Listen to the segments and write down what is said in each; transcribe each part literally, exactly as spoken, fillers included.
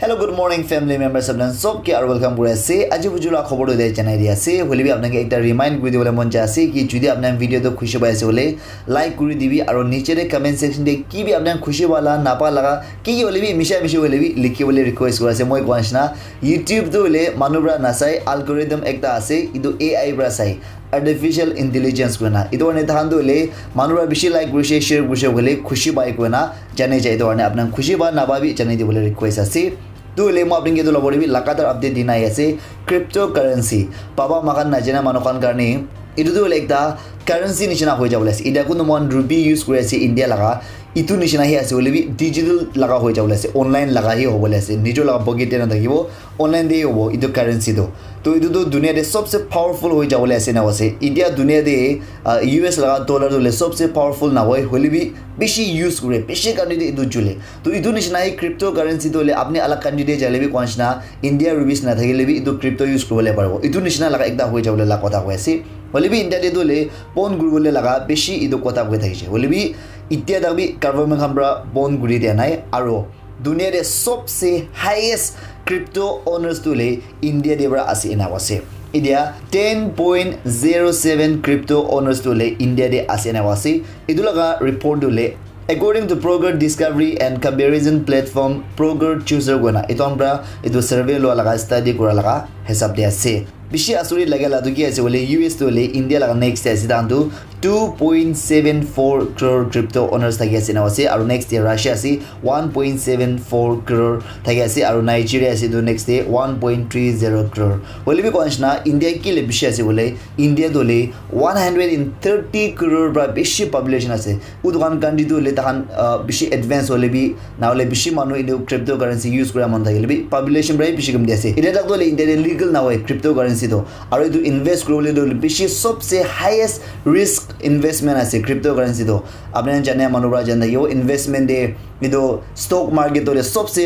Hello, good morning, family members. Apnan sob ke aru welcome kuri ase. Aji buju la khobor tu janai di ase. Hoile bi apnan ke ekta remind kuri dibole mon jai ase ki jodi apnan video tu khushi pai ase hoile like kuri dibi aru niche de comment section de ki bi apnan khushi wala napa laga ki ki hoile bi misha mishi hoile bi likhi bole request kuri ase. Moi koa nishina YouTube tu hoile manu para nasai algorithm ekta ase. Itu A I para sai. Artificial intelligence koina. Itu karne tahan tu hoile manu para bishi like kurise, share kurise hoile khushi pai koina jane jai. Itu karne apnan khushi pa napa bi jane dibole request ase. Tu hoile moi apni ke tu lobori bi lagatar update dina ahi ase. Cryptocurrency. Baba makan najana manu khan karne itu tu hoile ekta currency nishina hoi jabole ase. Ida kunu mon rupee use kuri ase India laga. Itu nishina hi ase hoile bi digital laga hoi jabole ase. Online laga hi hobole ase. Nijor laga pocket te na thakibo. Online te hobo itu currency tu. To itu tu dunia te sobse powerful hoi jabole ase na ase. India dunia te uh, U S laga dollar tu le sobse powerful na hoi. Hoile bi bishi use kure. Bishi country te itu jule. To itu nishina hi cryptocurrency tu le apni alag country te jale bi kwan nishina India rupees na thakile bi itu crypto use kuribole paribo. Itu nishina laga ekta hoi jabole laga kotha hoi ase. Hoile bi India te tu le pon kuribole laga bishi itu kotha hoi thakise. Hoile bi Itya tak bi government khan pra bon kuri dia nai aro dunia te sobse highest crypto owners tu le India te pra ase ena ase. India ten point zero seven crypto owners tu le India te ase ena ase. Etu laga report tu le according to Broker Discovery and Comparison Platform Broker Chooser koina etu pra etu survey lua laga study kura laga hisab te ase. Bishi asuri laga la tu ki ase bole U S tu le India laga next te ase dan tu two point seven four crore crypto owners thaki ase na ase aru next te Russia ase one point seven four crore thaki ase aru Nigeria ase tu next te one point three zero crore. Hoile bi koa nishina India ki le bishi ase bole India tu le one hundred and thirty crore pra bishi population ase. Utu khan country tu hoile takhan uh, bishi advance hole bi na hole bishi manu etu cryptocurrency use kura mon thakile bi population pra bishi kam di ase. Etia tak tu hoile India te legal na hoi cryptocurrency tu aru etu invest kuribole tu hoile bishi sobse highest risk investment ase cryptocurrency tu. Apni khan jane manu pra jan thakibo investment te etu stock market tu hoile sobse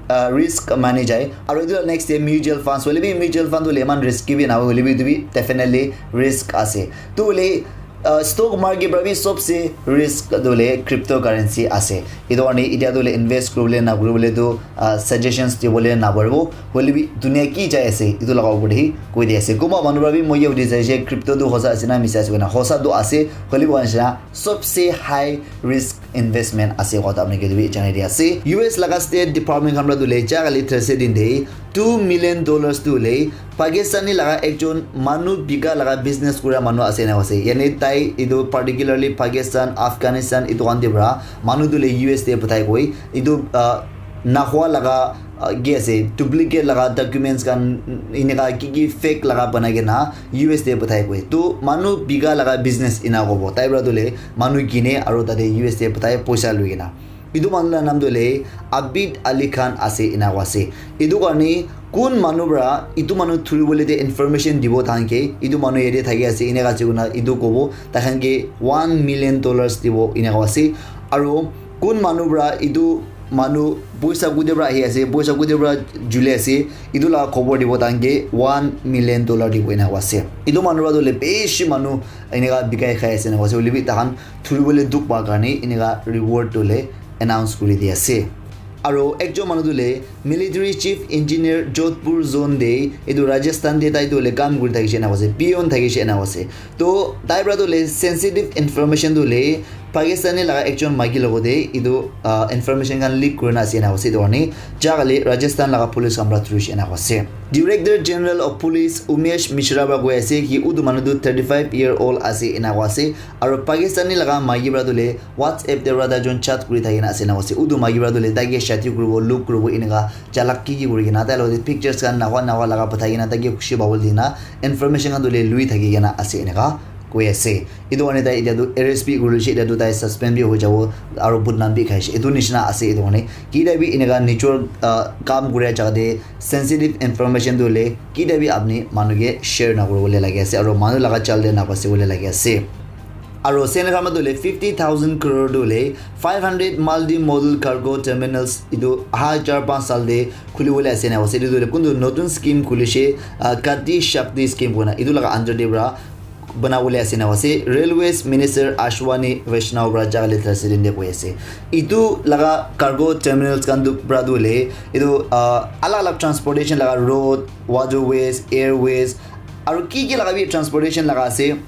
uh, risk mani jai aru etu next te mutual funds hoile bi mutual fund tu hoile eman risky bi na hoi hoile bi etu bi definitely risk ase. Tu hoile uh, stock market pra bi sobse risk tu hoile cryptocurrency ase. Etu karne etia tu hoile invest kuribole na kuribole tu uh, suggestions dibole na paribo. Hoile bi dunia ki jai ase etu laga upor te hi koi di ase. Kunba manu pra bi moi ye hudi sai je crypto tu hosa ase na misa ase koina. Hosa tu ase hoile bi koa nishina sobse high risk investment ase koa tu apni ke tu bi janai di ase. U S laga State Department khan pra tu le ja kali Thursday din te two million dollars tu le Pakistani laga ekjon manu bika laga business kura manu ase na ase. Yani tai etu particularly Pakistan, Afghanistan etu khan te pra manu tu le U S te pathai koi. Etu uh, nahua laga uh, ki ase duplicate laga documents khan eneka ki ki fake laga banai kena U S te pathai koi. Tu manu bika laga business ena kobo. Tai pra tu le manu kine aru tate U S te pathai poisa lui kena. Etu manu la naam tu hoile Abid Ali Khan ase ena koa ase. Etu karne kun manu para etu manu thuribole te information dibo thakan ke etu manu yate thaki ase eneka ase koina etu kobo takhan ke one million dollars dibo eneka ase. Aru kun manu para etu manu poisa kute para ahi ase poisa kute para juli ase etu la khobor dibo thakan ke one million dollar dibo eneka ase. Etu manu para tu hoile bishi manu eneka bikai khai ase eneka ase hoile bi takhan thuribole dukh pa karne eneka reward tu hoile announce kuri di ase. Aro ekjon manu tu hoile military chief engineer Jodhpur zone te etu Rajasthan te tai tu hoile kam kuri thakishe ena ase, peon thakishe ena ase. To tai para tu hoile sensitive information tu hoile Pakistani laga ekjon maiki logote etu ah, information khan leak kurina ase ena ase. Etu karne ja kali Rajasthan laga police khan para thurishe ena ase. Director General of Police Umesh Mishra para koi ase ki utu manu tu thirty five year old ase ena ase. Aro Pakistani laga maiki para tu hoile WhatsApp te para tai jon chat kuri thaki na ase na ase. Utu maiki para tu hoile tai ke shadi kuribo, look kuribo, eneka jalak ki ki kuri kena tai logote pictures khan nawa nawa laga pathai kena tai ke khushi pabo le dina information khan tu hoile lui thaki kena ase eneka koi ase. Etu karne tai etia tu arrest bi kuri loise, etia tu tai suspend bi hoi jabo aro budnam bi khaise. Etu nishina ase etu karne. Kita bi eneka nijor ah, kam kuria jaga te sensitive information tu hoile kita bi apni manu ke share na kuribole lage ase aro manu laga chal te na basi bole lage ase. Aro Senate khan tu hoile fifty thousand crore tu hoile five hundred multi modal cargo terminals etu aha char panch saal te khuli bole ase na ase. Etu tu hoile kuntu notun scheme khuli she ah, Gati Shakti scheme koi na etu laga under te para banabole ase ena ase. Railways Minister Ashwani Vaishnaw para jaga le Thursday din te koi ase. Itu laga cargo terminals khan tu para tu hoile itu uh, alag alag transportation laga road, waterways, airways aru ki ki laga bi transportation laga ase,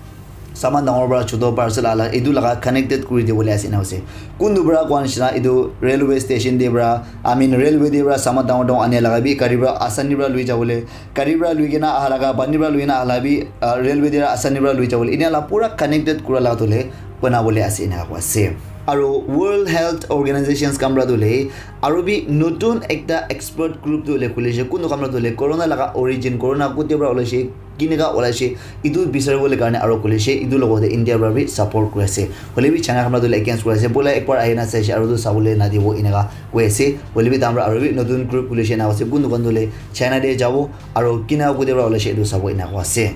saman dangor para choto parcel ala itu laga connected kuri dibole ase ena ase. Kuntu para koa nishina itu railway station te para, I mean railway te para saman dangor dangor ane laga bi gari para asani para lui jabole, gari para lui kena aha laga, pani para lui kena aha laga bi uh, railway te asani para lui jabole ena la pura connected kura laga tu le banabole ase ena koa ase. Aru World Health Organizations khan para tu le aru bi notun ekta expert group tu le khuli she kuntu khan para tu le corona laga origin, corona kute para olai she, kineka olaise, itu bisaribole karne aro koile she itu logote India para bi support kuri ase. Hoile bi China khan para tu against kuri ase. Bola ekbar ahina saishe aro tu sabole nadibo eneka koi ase. Hoile bi tamra aro bi notun group khuli she ena ase. Kun dukan tu le China te jabo aro kineka kute para olaise itu sabo eneka ase.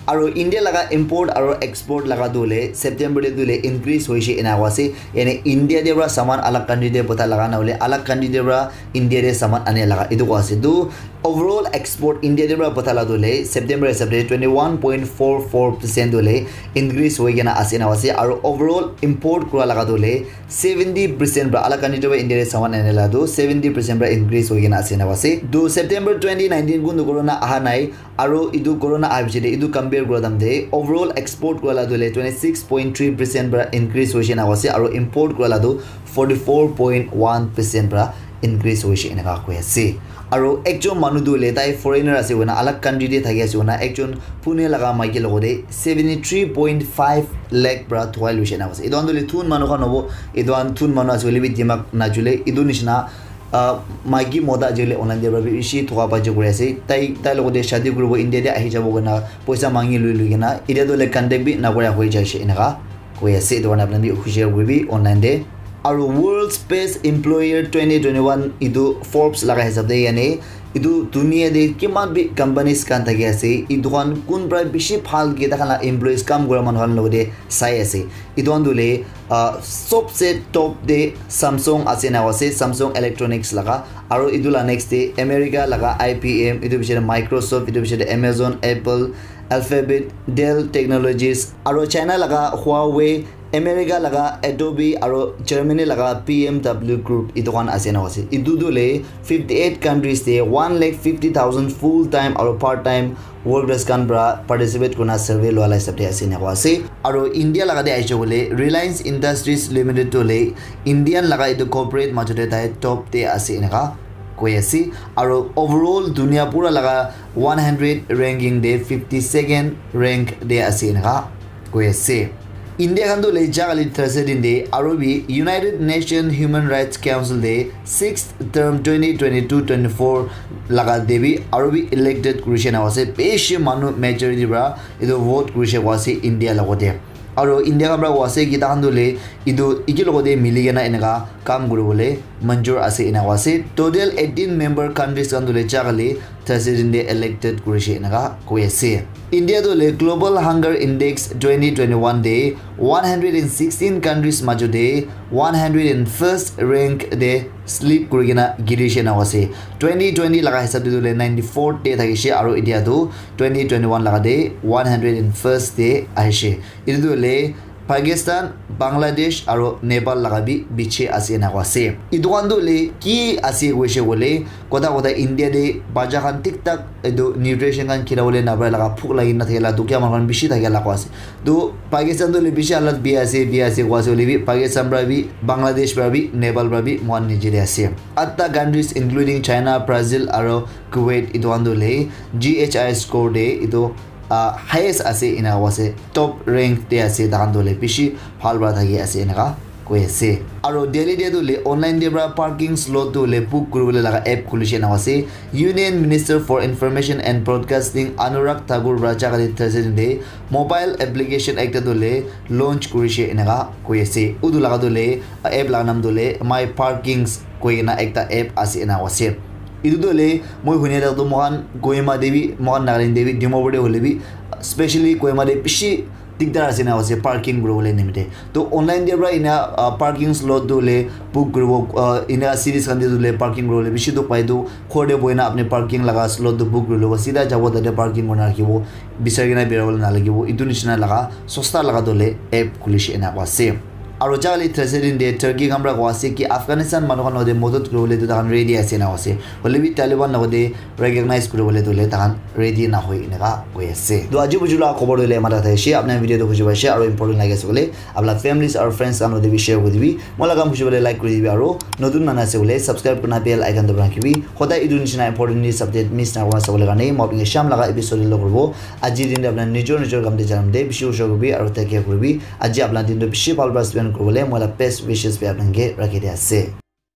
Aro India laga import aro export laga tu le September te tu le increase hoishe eneka ase. Yani India te para saman alag country te bota laga na hole alag country te para India te saman ane laga itu koi ase. Tu overall export India te para bota la tu le September hisab te twenty one point four four percent tu le increase hoi kena ase ena ase. Aro overall import kura laga tu le seventy percent para alag country te para India te saman ane la tu seventy percent para increase hoi kena ase ena ase. Tu September twenty nineteen kun tu corona aha nai. Aro itu corona aha piche te itu compare kura time te overall export kura la tu le twenty six point three percent para increase hoishe ena ase. Aro import kura la tu forty four point one percent para increase hoishe eneka koi ase. Aro ekjon manu tu hoile tai foreigner ase koina alag country te thaki ase koina ekjon Pune laga maiki logote seventy three point five lakh para thuwai loishe ena ase. Etu khan tu hoile thun manu khan hobo, etu khan thun manu ase hoile bi dimag najule, etu nishina uh, maiki mota ajele online te para bishi thoka baji kuri ase. Tai tai logote shadi kuribo India te ahi jabo koina poisa mangi lui lui kena. Etia tu le contact bi nakura hoi jaise eneka koi ase. Etu karne apni bi hushiyar kuribi online te. Aru World's Best Employer twenty twenty-one etu Forbes laga hisab te yani etu dunia te kiman bi companies khan thaki ase. Etu khan kun para bishi bhal ke takhan la employees kam kura manu khan logote sai ase. Etu khan tu le uh, sobse top te Samsung ase na ase, Samsung Electronics laga. Aro etu la next te America laga I B M, etu piche te Microsoft, etu piche te Amazon, Apple, Alphabet, Dell Technologies, aro China laga Huawei, America laga Adobe, aro Germany laga B M W Group, etu khan ase na ase. Etu tu le fifty eight countries te one lakh fifty thousand full time aro part time workers khan para participate kurina survey lua la hisab te ase ena koa ase. Aro India laga te ahishe koile Reliance Industries Limited tu hoile Indian laga etu corporate majot te tai top te ase eneka koi ase. Aro overall dunia pura laga one hundred ranking te fifty second rank te ase eneka koi ase. India khan tu le jaga le Thursday din te aro bi United Nation Human Rights Council te sixth term twenty twenty-two twenty-four laga te bi aro bi elected kurishe na ase. Bishi manu majority para etu vote kurishe koi ase India logote. Aro India khan para koi ase ki takhan tu le etu eki logote mili kena eneka kam kuribole manjur ase ena koi ase. Total eighteen member countries khan tu le jaga le Thursday din te elected kurishe eneka koi ase. India tu le Global Hunger Index twenty twenty-one te one hundred and sixteen countries majot te one hundred and first rank te slip kuri kena girishe ena koi ase. Twenty twenty laga hisab te tu le ninety four te thakishe aro etia tu twenty twenty-one laga te one hundred and first te ahishe. Etu tu hoile Pakistan, Bangladesh aro Nepal laga bi biche ase ena koi ase. Etu khan tu hoile ki ase koishe koile kotha kotha India te bacha khan thik thak etu nutrition khan khilabole napare laga, bhuk lagi na thakila, dukhia manu khan bishi thakila koi ase. Tu Pakistan tu hoile bishi halat bia ase, bia ase koi ase hoile bi Pakistan para bi, Bangladesh para bi, Nepal para bi moikhan niche te ase. Atta countries including China, Brazil aro Kuwait etu khan tu hoile G H I score te etu uh, highest ase ena koi ase, top rank te ase, takhan tu hoile bishi bhal para thaki ase eneka koi ase. Aro Delhi te tu hoile online te para parking slot tu hoile book kuribole laga app khulishe ena koi ase. Union Minister for Information and Broadcasting Anurag Thakur para jaga te Thursday din te mobile application ekta tu hoile launch kurishe eneka koi ase. Utu laga tu hoile app laga naam tu hoile My Parkings koi kena ekta app ase ena koi ase. Etu tu hoile moi hunia tak tu moikhan Kohima te bi, moikhan Nagaland te bi, Dimapur te hoile bi, specially Kohima te bishi dikdar ase na ase parking kuribole nimite. To online te pra ina, ah, parking slot tu le book kuribo, ah, ina cities khan te tu le parking kuribole bishi dukh pai. To ghor te bohi na apni parking laga slot tu book kuri lobo, sida jabo tate parking kurina rakhibo, bisari kena birai bole nalagibo. Itu nishina laga sosta laga tu le app khulishe ena koa ase. Aro jali Thursday din te Turkey khan pra koa ase ki Afghanistan manu khan logote modot kuribole tu takhan ready ase na ase. Hoile bi Taliban logote recognize kuribole tu le takhan ready na hoi eneka koi ase. To aji buju laga khobor tu le mata thai ase. Apni video tu khushi paise aro important lagi ase koile apna families aro friends khan logote bi share kuri dibi. Moi laga kam khushi bole like kuri dibi aro notun manu ase koile subscribe kurina bell icon tu rakhibi. Hodai itu nishina important news update miss na kurina sabole karne moi apni ke sham laga episode te log kuribo. Aji din te apna nijor nijor kam te janam te bishi ushor kuribi aro take care kuribi. Aji apna din tu bishi bhal pra spend kuribole moi la best wishes bi apna ke rakhi di ase.